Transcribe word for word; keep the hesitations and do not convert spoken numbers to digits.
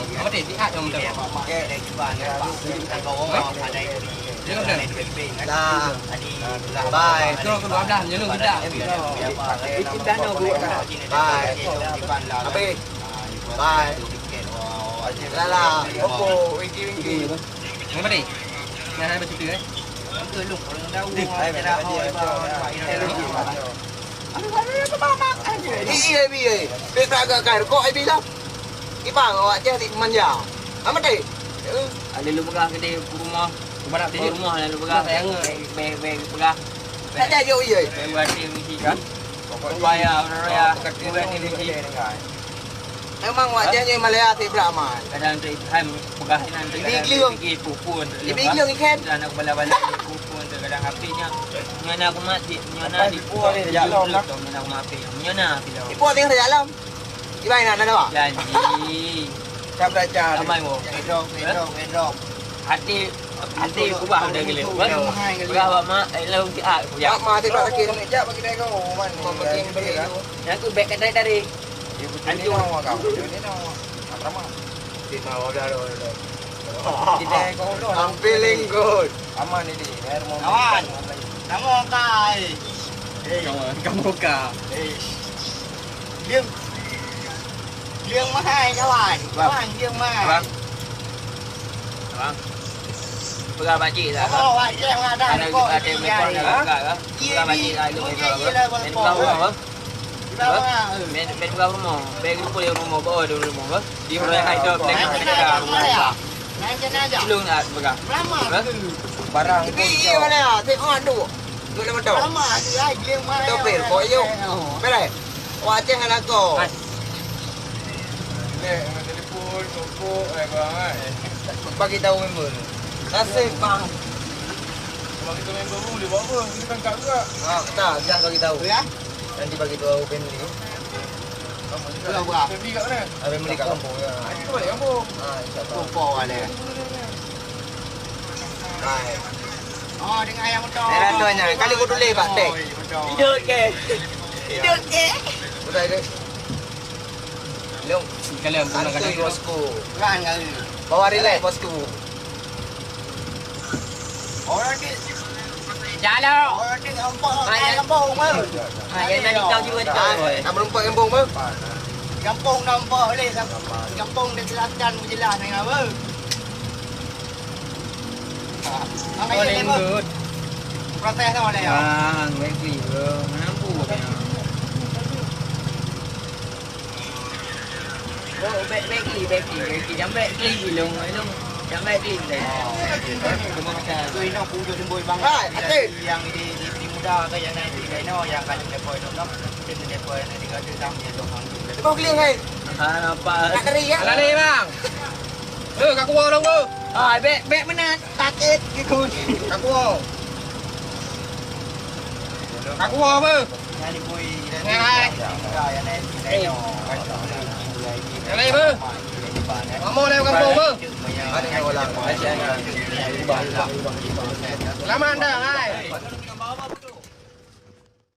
Apa tadi? Sihat yang betul. Dah. Bye. Betul, kedua belah, menyelur kita. Bye. Habis. Bye. Lala. Apa tadi? Nah, hai baca tu, eh. Iya, iya. Pek agak kan kok ai bilang. Ibang awak ceh di manja. Apa tadi? Ada lu pegang ke dia rumah. Rumah nak rumah lalu pegang. Sayang. Beg, beg pegang. Tak ada jauh iya. Beg buat dia mesti kan. Supaya orang raya buat dia mesti. Memang wajah nyoe Malaya si Ibrahim. Kadang tu Ibrahim peugah sinan tu. Ibi Gliung. Ibu pun. Ibi Gliung ikan. Dan aku bala-bala ibu pun tu kadang apinya. Nyana aku mati, nyana di pun. Nyana aku mati. Nyana bila. Ibu tengah dalam. Ibai nak ada. Janji. Siap belajar. Ramai mo. Endrong, endrong, endrong. Hati hati kubah udah gila. Kubah bak mak, eh, lalu siap. Siap. Mak mati tak sakit. Kau ngejak bagi dia kau. Man. Kau pergi beli. Yang tu beg kat tadi. Anjung. Ini nama kau. Ini nama. Akrama. Di bawah dah, dah, dah. Kita kau dah. I'm feeling good. Aman ini. Air mau. Aman. Kamu kai. Eh. Kamu, kamu ka. Eh. Dia. Dia mahal kawan. Bang. Kawan dia mahal. Bang. Bang. Pegang pakcik dah. Oh, pakcik mana dah. Ada, ada yang berkong dah. Pegang pakcik dah. Iya, pegang pakcik dah. Iya, iya, iya, iya. Pegang pakcik dah. Di bawah. Main, main pegang rumah. Main rumah, rumah. Bawah ada rumah. Di rumah hai dah. Main kena aja. Main kena aja. Belum nak pegang. Lama. Barang. Tapi iya mana ya? Tengok tu. Duduk dalam motor. Lama tu ai dia main. Motor pil, kok yuk. Pil ai. Wak Aceh hana ko. Hai. Lek, dengan telefon, rokok, eh, korang, eh. Bagi tahu member. Nasib, bang. Bagi tahu member pun boleh buat apa? Kita kan kat juga. Ah, tak, jangan bagi tahu. Ya? Nanti bagi tahu family. Kamu juga. Family kat mana? Ah, family kat kampung, ya. Ah, kita balik kampung. Ah, insyaAllah. Kampung ada. Bye. Oh, dengan ayam betul. Saya dah tuan nya. Kali aku tulis, Pak, teks. Hidup ke? Hidup ke? Udah, hidup. Long. Kalian pernah kata bosku. Kan kali. Bawa relax, bosku. Orang ni. Jalan. Orang ni nampak kat kampung, bang. Ha, yang nak tahu juga tu. Ha, nak melumpat kampung, bang. Kampung nampak boleh. Kampung dia jelaskan, jelas dengan apa? Paling good. Protes tau lah ya. Bang, baik beli bro. Mana mampu kau punya? Oh, baik, baik beli, baik beli, baik beli. Jangan baik beli, long, long. Jangan baik beli, long. Terima kasih. Tu ino pujok jemboi bang. Hai, Atin. Yang di, di, di muda ke yang naik di ino yang kali depo ino, long. Mungkin di depo yang di kali dam ya, long. Depo keliling, hai. Ah, nampak. Tak teri ya? Alah ni, bang. Eh, kat kuah dong, bro. Ah, bek, bek meunan. Sakét, gigit. Kat kuah. Kat kuah, bro. Ngai. Ngai, bro. Mama dah kampung, bro. Selamat dah, hai.